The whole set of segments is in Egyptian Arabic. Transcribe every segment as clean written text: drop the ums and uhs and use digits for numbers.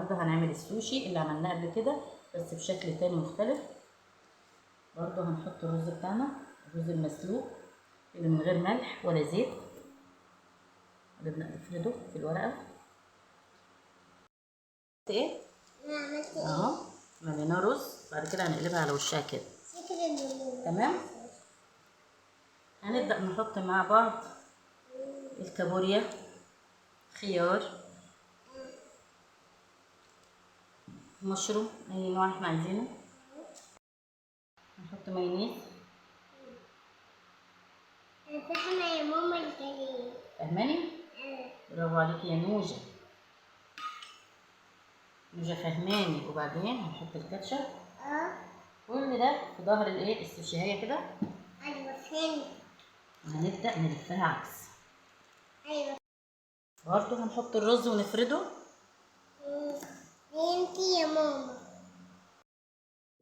النهارده هنعمل السوشي اللي عملناه قبل كده بس بشكل تاني مختلف. برضو هنحط الرز بتاعنا، الرز المسلوق اللي من غير ملح ولا زيت. نبدأ نفرده في الورقة. ايه؟ انا عملت ايه؟ اهو مليناه رز، بعد كده هنقلبها على وشها كده. تمام. هنبدأ نحط مع بعض الكابوريا، خيار، مشروم اي نوع احنا عايزينه، نحط مايونيز. انا فاهمه يا ماما الكلام. فاهماني؟ برافو عليكي يا نوجه، نوجه فهماني. وبعدين هنحط الكاتشب. كل ده في ظهر الايه السوشيهيه كده. ايوه فهمت. هنبدأ نلفها عكس. ايوه. برضه هنحط الرز ونفرده. فهمتي يا ماما.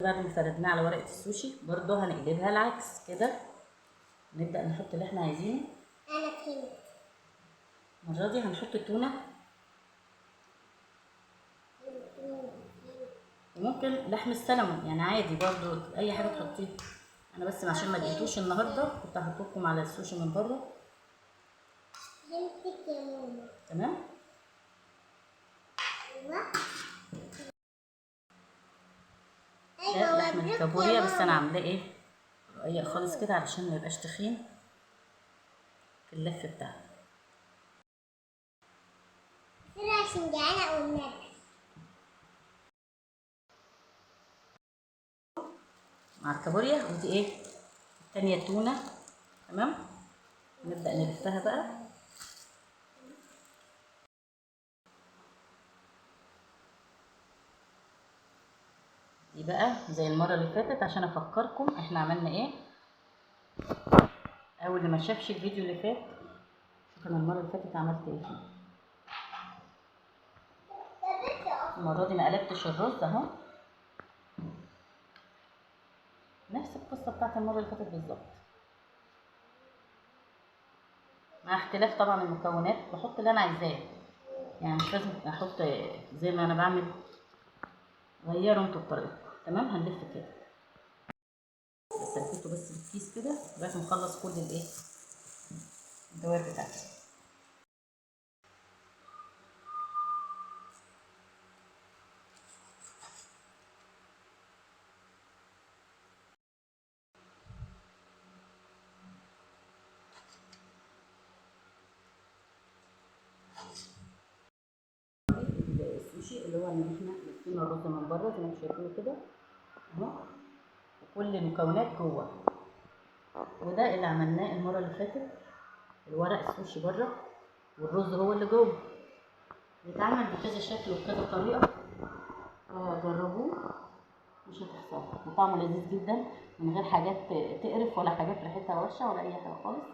بعد ما فردناه على ورقة السوشي برضه هنقلبها العكس كده، نبدأ نحط اللي احنا عايزينه. انا فهمت. المرة دي هنحط التونة، وممكن لحم السلمون، يعني عادي برضه اي حاجة تحطيها. انا بس عشان ما لقيتوش النهارده كنت هحطلكم على السوشي من بره. فهمتك يا ماما. تمام. ايوه. ده لحم الكابوريا، بس انا عاملاه ايه رقيق خالص كده علشان ما يبقاش تخين في اللف بتاعه. عشان جعانة والنبي. مع الكابوريا، ودي ايه التانية التونة. تمام. نبدأ نلفها بقى. دي بقى زي المرة اللي فاتت عشان افكركم احنا عملنا ايه، او اللي ما شافش الفيديو اللي فات شوف انا المرة اللي فاتت عملت ايه. المرة دي ما قلبتش الرز اهو، نفس القصة بتاعت المرة اللي فاتت بالظبط، مع اختلاف طبعا المكونات. بحط اللي انا عايزاه، يعني مش لازم احط زي ما انا بعمل، غيروا انتوا بطريقتكم. تمام. هنلف كده بس، لفيته بس بالكيس كده لغاية ما نخلص كل الايه الدوائر بتاعتي. السوشي اللي هو ان احنا لفينا الرز من بره زي ما انتم شايفينه كده اهو، وكل المكونات جوه. وده اللي عملناه المرة اللي فاتت، الورق السوشي بره والرز هو اللي جوه. بيتعمل بكذا شكل وبكذا طريقه، جربوه مش هتخسروا، وطعمه لذيذ جدا من غير حاجات تقرف ولا حاجات ريحتها وحشة ولا اي حاجة خالص.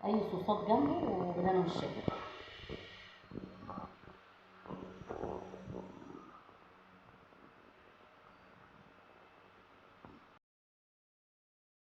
اي صوصات جنبه وبالهنا والشفا.